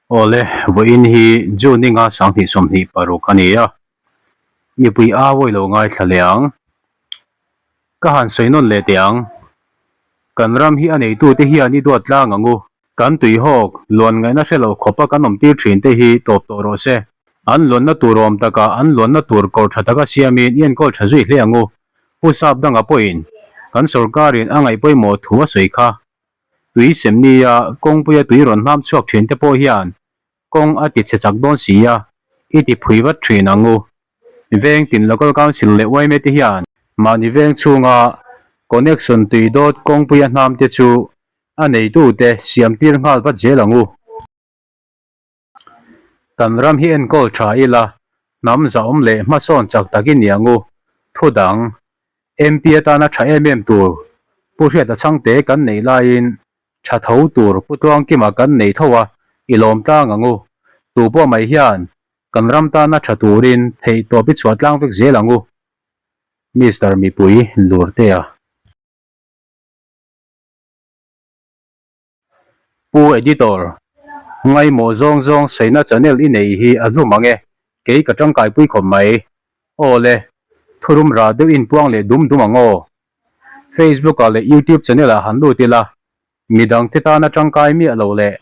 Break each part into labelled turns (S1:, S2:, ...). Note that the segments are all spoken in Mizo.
S1: Awle, vawiin hi June inga 2026 a ni a, mipui au ilo ngaithla leh ang. Ka han sawi nawn leh teh ang. Kan ram hi a neitute hian i duat tlang ang u. Kan tuihawk, luan ngaihna hre lo khawpa kan awm tir thin te hi tawp tawh rawh se. An luanna tur awm takah an luanna tur kawr tha taka siamin i enkawl tha zui hle ang u. Pu Sap danga pawhin kan sorkarin a ngaih pawimawh thu a sawi kha. Tui sem nia kawngpuia tui rawn hnam chhuak thin te pawh hian kawng a ti chhe chak dawn si a, i ti phui vat thin ang u. Veng tin Local Council leh yma te hian mahni veng chhunga connection tui dawt kawngpuia hnam te chu a neitute siam tir nghal vat zel ang u. Kan ram hi enkawl tha ila, hnam zahawm leh hmasawn chak tak i ni ang u. Thu dang, MP atana tha em em tur Pu Hriata Chhangte kan neih laiin tha tho tur Pu Tluangkima kan nei tho a, i lawm tlang ang u. Tu pawh mai hian kan ram tana tha turin theihtawp i chhuah tlang vek zel ang u. Mister Mipui Lurtea. Pu Editor, ngaimawh zawng zawng saina channel i nei hi a hlu mang e, kei ka tangkaipui khawp mai. Aw le, thurum rah deuh inpuang leh dum dum ang aw. Facebook ah leh YouTube channel ah han lut ila, midang te tana tangkai miah lo leh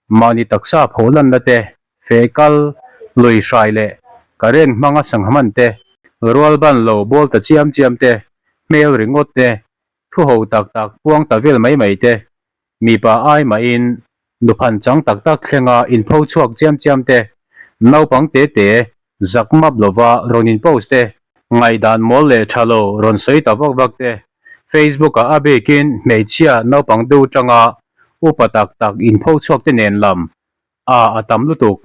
S1: mahni taksa pho lanna te, feh kal, lui hrai leh current hmanga sangha hman te, rual ban lo bawl ta chiam chiam te, hmel ringawt te, Thu ho tak tak puang ta vel mai mai te, mipa ai mahin nuphan chang tak tak thlenga inpho chhuak chiam chiam te, naupang te te zak map lova rawn in post te, ngaihdan mawl leh tha lo rawn sawi ta vak vak te, Facebook ah a bikin hmeichhia naupang deuh tanga upa tak tak inpho chhuak te nen lam a a tam lutuk.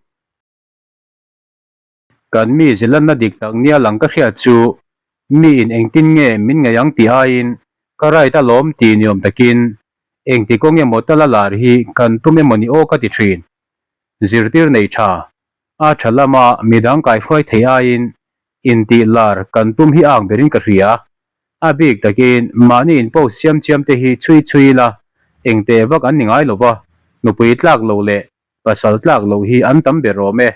S1: Kan mi zilanna dik tak nia lang ka hriat chu miin engtin nge min ngaih ang tih aiin ka right alawm tih niawm takin engti kawng emaw tala lar hi kan tum emaw ni aw ka ti thin. Zirtir nei tha, a tha lama midang kaihruai thei aiin intih lar kan tum hi ang berin ka hria. A bik takin mahni in post siam chiam te hi chhui chhui ila engteh vak an ni ngai lova, nupui tlak loh leh pasal tlak loh hi an tam ber awm e.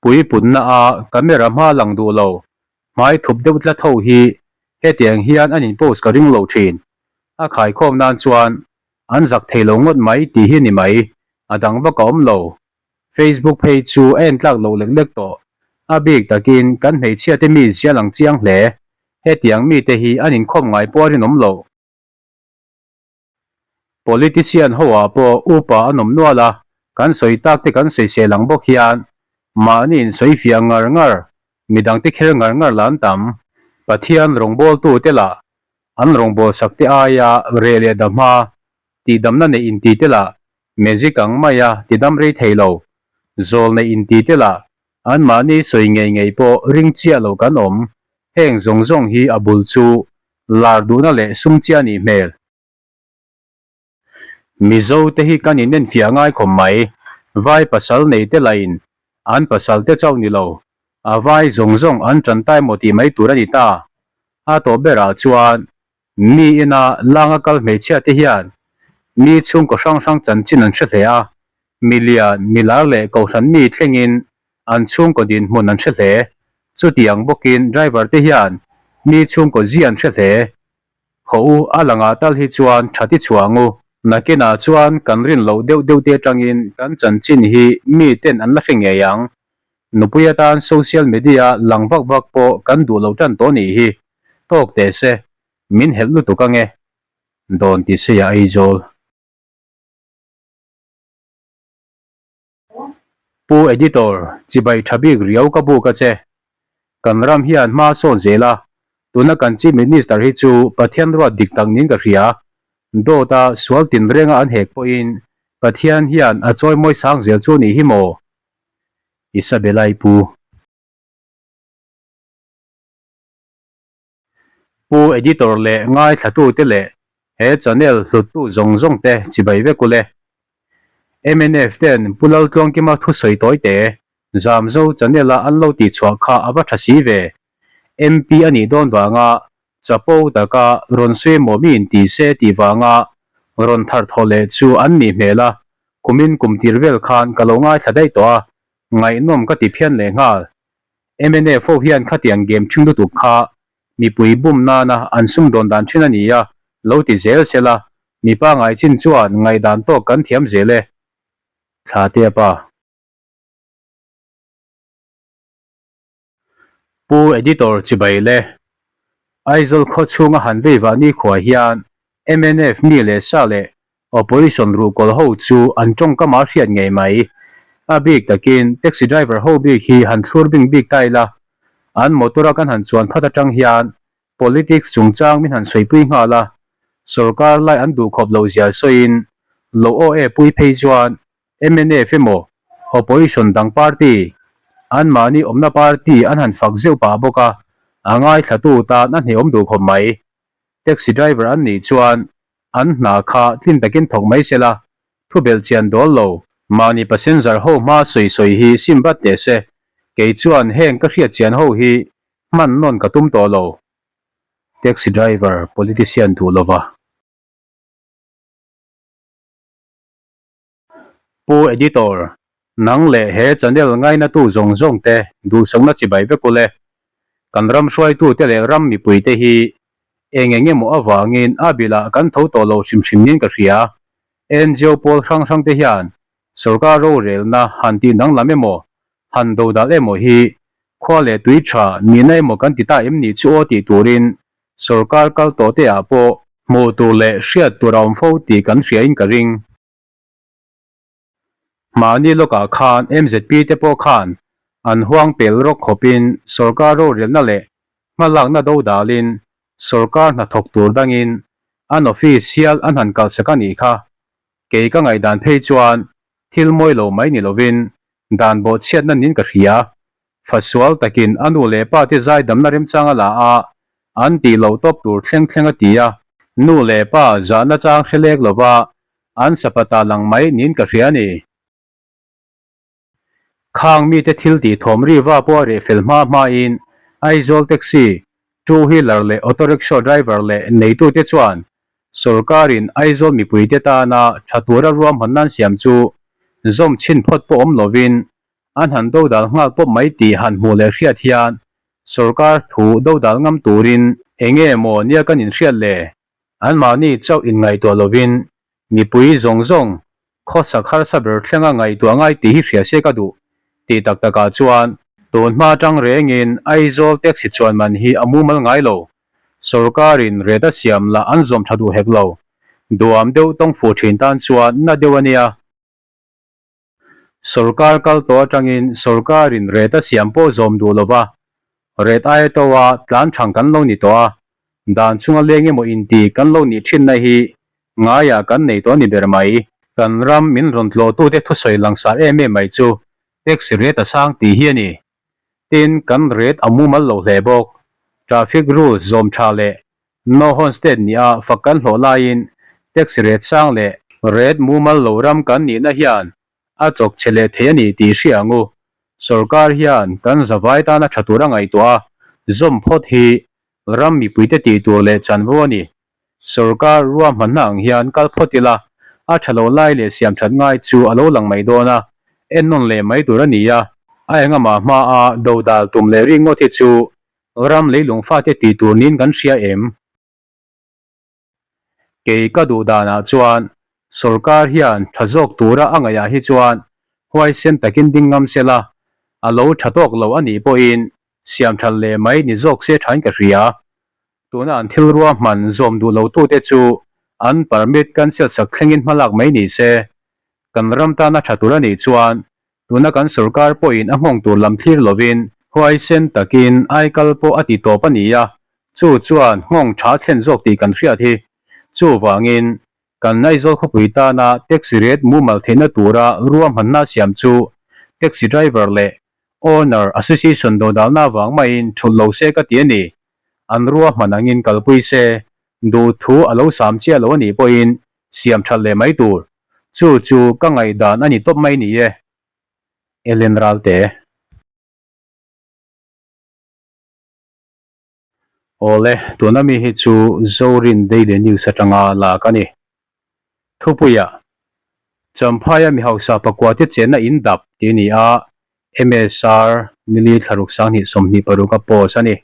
S1: Pui putna a camera hma lang duh lo, hmai thup deuh tlat ho hi hetiang hian an in post ka ring lo thin. A khaikhawm nan chuan an zak thei lo ngawt mai tih hi ni mai, a dang vak a awm lo. Facebook phei chu a en tlak loh lek lek tawh. A bik takin kan hmeichhia te mi zia lang chiang hle. Hetiang mite hi an inkhawm ngai pawh a rinawm lo. Politician ho ah pawh upa an awm nual a, kan sawi tak te kan sawi sel ang bawk hian mahni in sawi fiah ngar ngar, midang te kher ngar ngar lah an tam. Pathian rawngbawltu te lah an rawngbawlsak te aia reh leh dahma tihdamna neih inti te lah magic ang maia tidam rei thei lo, zawl neih inti te lah anmahni sawi ngei ngei pawh ring chiah lo kan awm. Heng zawng zawng hi a bul chu Lar duhna leh sum chiah nih hmel. Mizo te hi kan inenfiah ngai khawp mai. Vai pasal nei te lahin an pasal te chauh ni lo, a vai zawng zawng an tan tai maw tih mai tur a ni ta. A tawp berah chuan mi ina langa kal hmeichhia te hian mi chhungkaw hrang hrang chanchin an hre hle a, mi lian, mi lar leh kohhran mi thlengin An chhungkaw dinhmun an hre hle. Chutiang bawkin driver te hian mi chhungkaw zi an hre hle. Haw u, a langah tal hi chuan tha ti chhuah ang u. Nakinah chuan kan rin loh deuh deuh te atangin kan chanchin hi mi ten an la hre ngei ang. Nupui atan social media lang vak vak pawh kan duh lo tan tawh nih hi. Tawk teh se, min helh lutuk ange. Dawn ti se a Aizawl. Pu Editor, chibai tha bik riau ka buk a che. Kan ram hian hma sawn zel a, tuna kan Chief Minister hi chu Pathian ruat dik tak niin ka hria. Dawt a sual tinrenga an hek pawhin Pathian hian a chawimawi sang zel chu nih hi maw? Isabella-i pu. Pu Editor leh ngaithlatute leh he channel hluttu zawng zawng te chibai vek ule. Mnf ten Pu Laltluangkima thusawi tawi te Zamzo channel a an lo tihchhuah kha a va tha si ve. MP a nih dawn vanga chapo taka rawn sawi maw mi in ti se tih vanga rawn tharthawh leh chu an nih hmel a. Kumin kum tir vel khan ka lo ngaithla daih tawh a, ngaihnawm ka ti phian leh nghal. Mnf ho hian khatiang game ṭhing lutuk kha mipui bum nana an sumdawn dan ṭhin a ni a, lo ti zel sela, mipa ngaichin chuan ngaihdan tawk kan thiam zel e. Thlatea pa. Pu Editor chibai le. Aizawl khaw chhunga han vei vah nikhua hian mnf mi leh sa leh Opposition ruhkawl ho chu an tawngkam a hriat ngei mai. A bik takin taxi driver ho bik hi han thlur bing bik ta ila. An motor a kan han chuan phat atang hian politics chungchang min han sawipui nghal a, sorkar lai an duhkhawp loh zia sawiin lo aw e pui phei chuan mnf emaw opposition dang party anmahni awmna party an han fak zeuh pah bawk a, a ngaithlatu tan a hnehawm duh khawp mai. Taxi driver an nih chuan an hna kha tlin takin thawk mai sela, thu belh chian dawl lo. Mahni passenger ho hma sawi sawi hi sim vat teh se, kei chuan heng ka hriat chian ho hi hman nawn ka tum tawh lo. Taxi driver politician duh lova. Pu Editor, nang leh he channel ngainatu zawng zawng te duhsakna chibai vek ule. Kan ram hruaitute leh ram mipuite hi eng eng emaw avangin a bilah kan tho tawh lo hrim hrim niin ka hria. NGO pawl hrang hrang te hian sorkar rorelna han tih danglam emaw, han dodal emaw hi khua leh tui tha nihna emaw kan ti ta em ni chu aw tih turin Sorkar kal tawh te ah pawh hmuh tur leh hriat tur a awm fo tih kan hria in ka ring. Mahni lawkah khan MZP te pawh khan an huang pel rawk khawp in sorkar rorelna leh hmalakna do dal in sorkar hnathawk tur dang in an office hial an han kalhsak a nih kha. Kei ka ngaihdan phei chuan thil mawi lo mai ni lovin dan bawhchhiatna nin ka hria. Fasual takin a nu leh pa te zaidamna remchang a la a, an tih loh tawp tur thleng thleng a ti a. Nu leh pa zahna chang hre lek lova an sapata lang mai niin ka hria a ni. Khang mite thil tih thawm ri va pawh a reh fel hma hmain Aizawl taxi, two wheeler leh auto rickshaw driver leh neitute chuan sorkarin Aizawl mipuite tana tha tura ruahmanna an siam chu zawm chhin phawt pawh awm lovin An han dodal nghal pawp mai tih han hmuh leh hriat hian sorkar thu dodal ngam turin enge maw nia kan inhriat le? Anmahni chauh inngaihtuah lovin mipui zawng zawng khawsak harsa ber thlenga ngaihtuah ngai tih hi hria se ka duh tih tak takah chuan tun hma atang rengin Aizawl taxi chuan man hi a mumal ngai lo. Sorkarin ret a siam lah an zawm tha duh hek lo. Duam deuh tawng fuh thin tan chuan na deuh a nia. Sorkar kal tawh atangin sorkarin ret a siam pawh zawm duh lova, ret aia toa tlan thang kan lo ni tawh a, dan chunga leng emaw inti kan lo nih thinna hi ngaiah kan nei tawh a ni ber mai. Kan ram min rawn tlawhtute thusawi langsar em em mai chu tax ret a sang tih hi a ni. Tin, kan ret a mumal lo hle bawk. Traffic rules zawm tha leh No Horn State nia fak kan hlawh laiin tax ret sang leh ret mumal lo ram kan nihna hian a chawk che leh thei a ni tih hria ang u. Sorkar hian kan zavai tana tha tura ngaihtuah a zawm phawt hi ram mipuite tih tur leh chanvo a ni. Sorkar ruahmanna ang hian kal phawt ila a tha lo lai leh siam that ngai chu a lo lang mai dawn a, ennawn leh mai tur a ni a, a engamah hmaa dodal tum leh ringawt hi chu Ram leilung fate tih tur niin kan hria em? Kei ka duh danah chuan sorkar hian tha zawk tura a ngaihah hi chuan huaisen takin ding ngam se la, a lo tha tawk lo a nih pawhin siam that leh mai ni zawk se thain ka hria. Tuna an thil ruahman zawm duh lotute chu an permit cancel sak thlengin hmalak mai ni se. Kan ram tana tha tur a nih chuan Tuna kan sorkar pawhin a nghawng tur lam thlir lovin huaisen takin aikal pawh a ti tawp a ni a, chu chuan nghawng tha thlen zawk tih kan hriat hi. Chuvangin, kan Aizawl khawpui tana taxi rate mumal theihna tura ruahmanna siam chu taxi driver leh owner association dodalna avang maiin thulh lo se ka ti a ni. An ruahman angin kalpui se, duhthu a lo sam chiah lo a nih pawhin siam that leh mai tur. Chu chu ka ngaihdan a ni tawp mai ni e. Ellen Ralte. Awle, tuna mi hi chu Zorin Daily News atanga lak a ni. Thupuia. Champhaia mi hausa pakua te chenna in dap tih a ni a, MSR nili thlaruk 2026 a post a ni.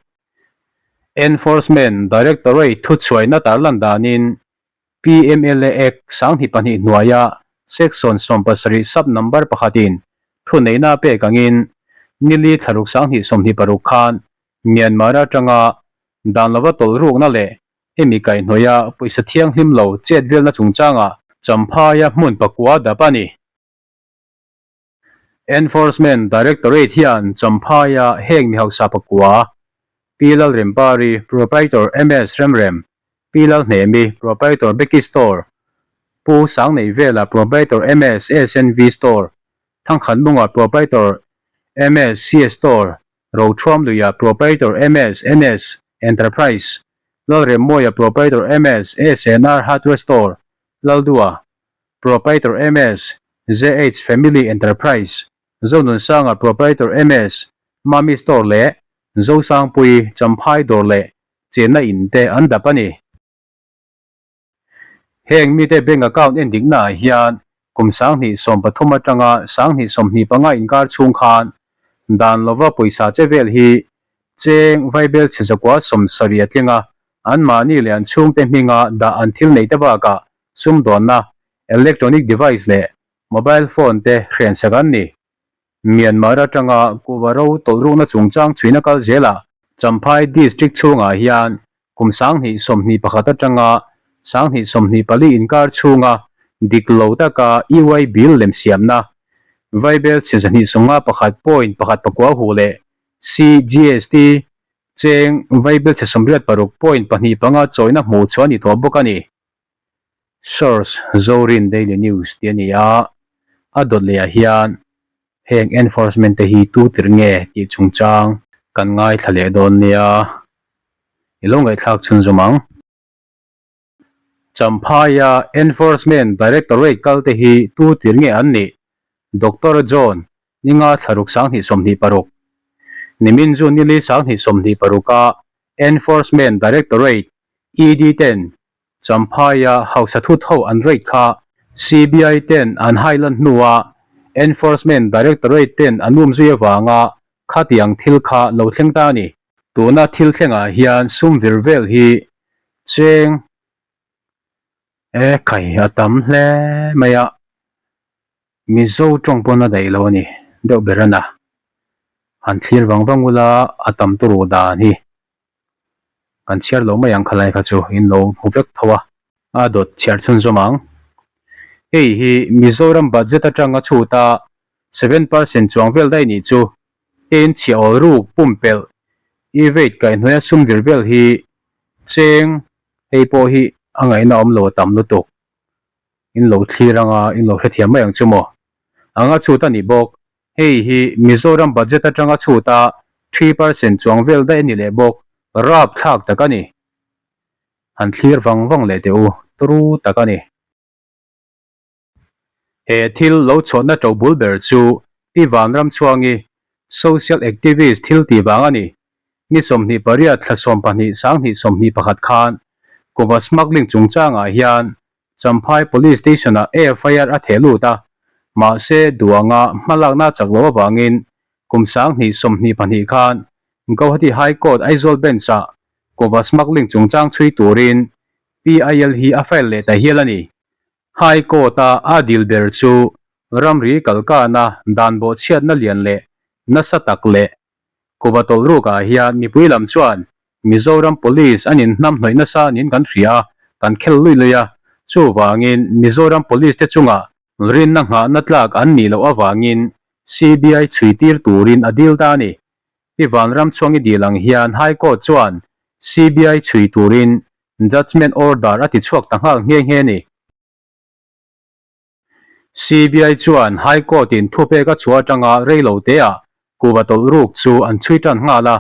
S1: Enforcement Directorate thuchhuaina tarlan danin PMLA Act 2002 hnuaia Section 70 sub number pakhatin thuneihna a pek angin nili thlaruk 2026 khan Myanmar atanga dan lova tawlhrukna leh hemi kaihhnawih pawisa thianghlim lo chet velna chungchangah Champhaia hmun pakua dap a ni. Enforcement Directorate hian Champhaia heng mi hausa pakua, Pi Lalrempari, Proprietor MS Remrem, Pi Lalhnemi, Proprietor Becky Store, Pu Sangneivela, Proprietor MS SNV Store, Thangkhatmunga, Proprietor MS CS Store, Rothuamluia, Proprietor MS NS Enterprise, Lalremmawia, Proprietor MS SNR Hardware Store, Laldua, Proprietor MS, ZH Family Enterprise, Zonunsanga Proprietor MS, Mami Store leh Zosangpui Champhai Dawr leh chenna in te an dap a ni. Heng mite bank account en diknaah hian kum 2013 atanga 2025 inkar chhung khan dan lova pawisa che vel hi cheng vaibel chhe zakua 70 a tling a, anmahni leh an chhungte hminga dah an thil neite bakah sumdawnna, electronic device leh mobile phone te hrensak an ni. Myanmar atanga kuhva ro tawlhrukna chungchang chhuina kal zelah Champhai District chhungah hian kum 2021 atanga 2024 inkar chhunga dik lo taka EY bill lem siamna vaibel chhe 251 point pakhat pakua hu leh CGST cheng vaibel chhe 86 point pahnih panga chawina hmuh chhuah a ni tawh bawk a ni. Source, Zorin Daily News tih a ni a, a dawt leh ah hian heng enforcement te hi tu tir nge tih chungchang kan ngaithla leh dawn nia, i lo ngaihthlak chhunzawm ang. Champhaia Enforcement Directorate kal te hi tu tir nge an nih? Doctor John Ninga thlaruk 2026 Nimin June nili 2026 a Enforcement Directorate, ED, ten Champhaia hausa thut ho an rate kha CBI ten an hailan hnua Enforcement Directorate ten an um zui avanga khatiang thil kha lo thleng ta a ni. Tuna thil thlengah hian sum vir vel hi cheng e khai a tam hle mai a, Mizo tawng pawn a daih lo a ni deuh ber a na. Han thlir vang vang ula a tam turu dan hi. Kan chhiar lo mai ang khalai kha chu in lo hmu vek tho a. A dawt chhiar chhunzawm ang. Hei hi Mizoram budget atanga chhut a 7% chuang vel daih nih chu hein chhiah awl ruk pumpelh evade kaihhnuaia sum vir vel hi cheng hei pawh hi a ngaihna awm lo a tam lutuk. In lo thlir anga in lo hrethiam mai ang chu maw. Anga chhut a ni bawk. Hei hi Mizoram budget atanga chhut a 3% chuang vel daih a ni leh bawk, rap thlak tak a ni. Han thlir vang vang leh teh u, turu tak a ni. He thil lo chhuahna to bul ber chu Pi Vanramchhuangi, social activist thil tih vang a ni. Ni 28 thla 12 2021 khan kuhva smuggling chungchangah hian Champhai Police Station-ah FIR a theh lut a, mahse duanga hmalakna chak loh avangin kum 2022 khan Gauhati High Court Aizawl Bench-ah kuhva smuggling chungchang chhui turin PIL hi a file leh ta hial a ni. High Court-a a dil ber chu ramri kalkana dan bawhchhiatna lian leh nasa tak leh Kuhva tawlhrukah hian mipui lam chuan Mizoram Police an inhnamhnawih nasa niin kan hria a, kan khel lui lui a. Chuvangin Mizoram Police te chungah rinna nghahna tlak an nih loh avangin CBI chhui tir turin a dil ta a ni. Pi Vanramchhuangi dil ang hian High Court chuan CBI chhui turin Judgement Order a ti chhuak ta nghal nghe nghe a ni. CBI chuan High Court-in thupek a chhuah atanga rei lo teah kuhva tawlh ruk chu an chhui tan nghal a,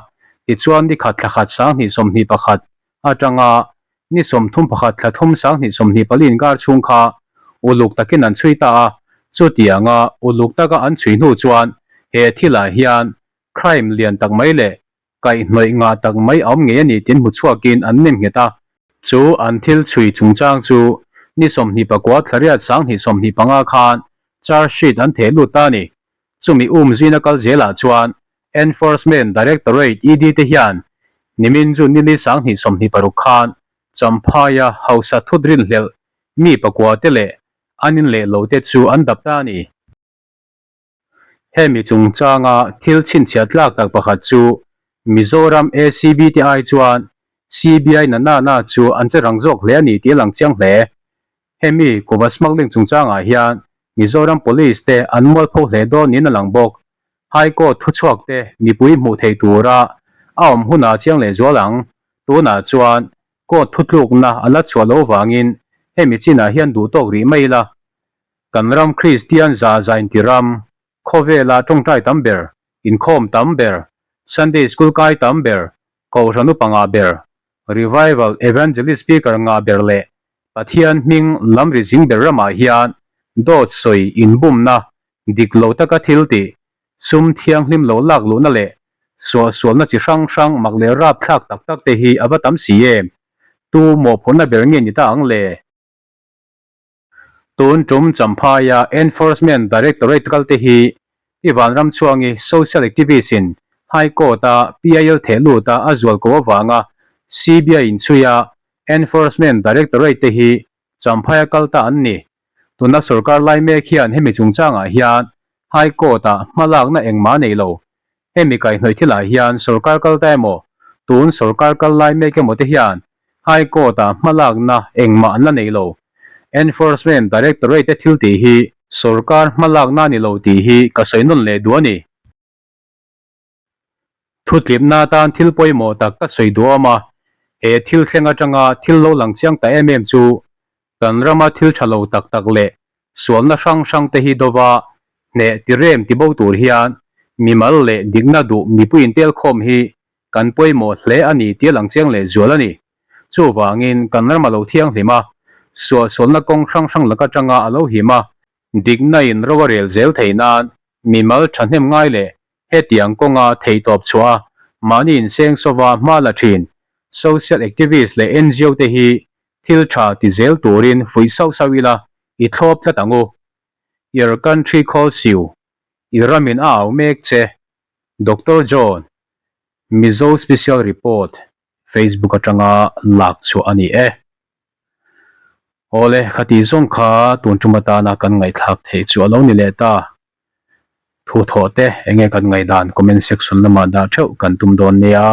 S1: tichuan ni khat thla khat 2021 atanga ni 31 thla thum 2024 inkar chhung kha uluk takin an chhui ta a, chutianga uluk taka an chhui hnu chuan he thilah hian crime lian tak mai leh Kaihhnawih ngah tak mai a awm ngei a ni tiin hmu chhuakin an nem nghet a. Chu an thil chhui chungchang chu Ni 29 thlariat 2025 khan charge sheet an theh lut ta a ni. Chumi um zuina kal zelah chuan Enforcement Directorate, ED, te hian nimin June nili 2026 khan Champhaia hausa thut rinhlelh mi pakua te leh an in leh lo te chu an dap ta a ni. Hemi chungchanga thil chhinchhiah tlak tak pakhat chu Mizoram ACB te ai chuan CBI na na na chu an che rang zawk hle a ni tih a lang chiang hle. Hemi kuva smuggling chungchangah hian Mizoram Police te an mualpho hle dawn niin a lang bawk. High Court thuchhuak te mipui hmuh theih tura a awm hunah chiang lehzual ang. Tunah chuan Court thutlukna a la chhuah loh vangin hemi chinah hian duh tawk rih mai ila. Kan ram Kristian za za inti ram, khawvela tawngtai tam ber, inkhawm tam ber, Sunday School kai tam ber, Kohhran upa ngah ber, Revival Evangelist Speaker ngah ber leh Pathian hming lam ri zing ber ramah hian dawt sawi inbumna, dik lo taka thil tih, sum thianghlim lo lak luhna leh suahsualna chi hrang hrang mak leh rapthlak tak tak te hi a va tam si em? Tu mawhphurhna ber nge ni ta ang le? Tun tum Champhaia Enforcement Directorate kal te hi Pi Vanramchhuangi Social Activist in High Court a PIL theh lut a a zual ko avanga CBI inchhui a Enforcement Directorate te hi Champhaia kal ta an ni. Tuna sorkar lai mek hian hemi chungchangah hian High Court ah hmalakna engmah a nei lo. Hemi kaihhnawih thilah hian sorkar kal ta emaw, tun sorkar kal lai mek emaw te hian High Court ah hmalakna engmah an la nei lo. Enforcement Directorate te thil tih hi sorkar hmalakna a ni lo tih hi ka sawi nawn leh duh a ni. Thutlipna atan thil pawimawh tak ka sawi duh awm a, he thil thleng atanga thil lo lang chiang ta em em chu kan rama thil tha lo tak tak leh sualna hrang hrang te hi dova hneh ti rem ti bo tur hian mimal leh dikna duh mipui intel khawm hi kan pawimawh hle a ni tih a lang chiang leh zual a ni. Chuvangin kan ram a lo thianghlim a, suahsualna kawng hrang hrang lak atanga a lo him a, dikna in ro a rel zel theih nan mimal thahnem ngai leh hetiang kawnga theihtawp chhuah a, mahni inseng sova hma la thin social activist leh ngo te hi thil tha ti zel turin fuih sauh sauh ila i thlawp tlat ang u. Your country calls you, i ramin a au mek che. Doctor John, Mizo Special Report, Facebook atanga lak chhuah a ni e. Awle, khati zawng kha tun tum atana kan ngaihthlak theih chu a lo ni leh ta. Thu thawh te enge kan ngaihdan comment section lamah dah theuh kan tum dawn nia.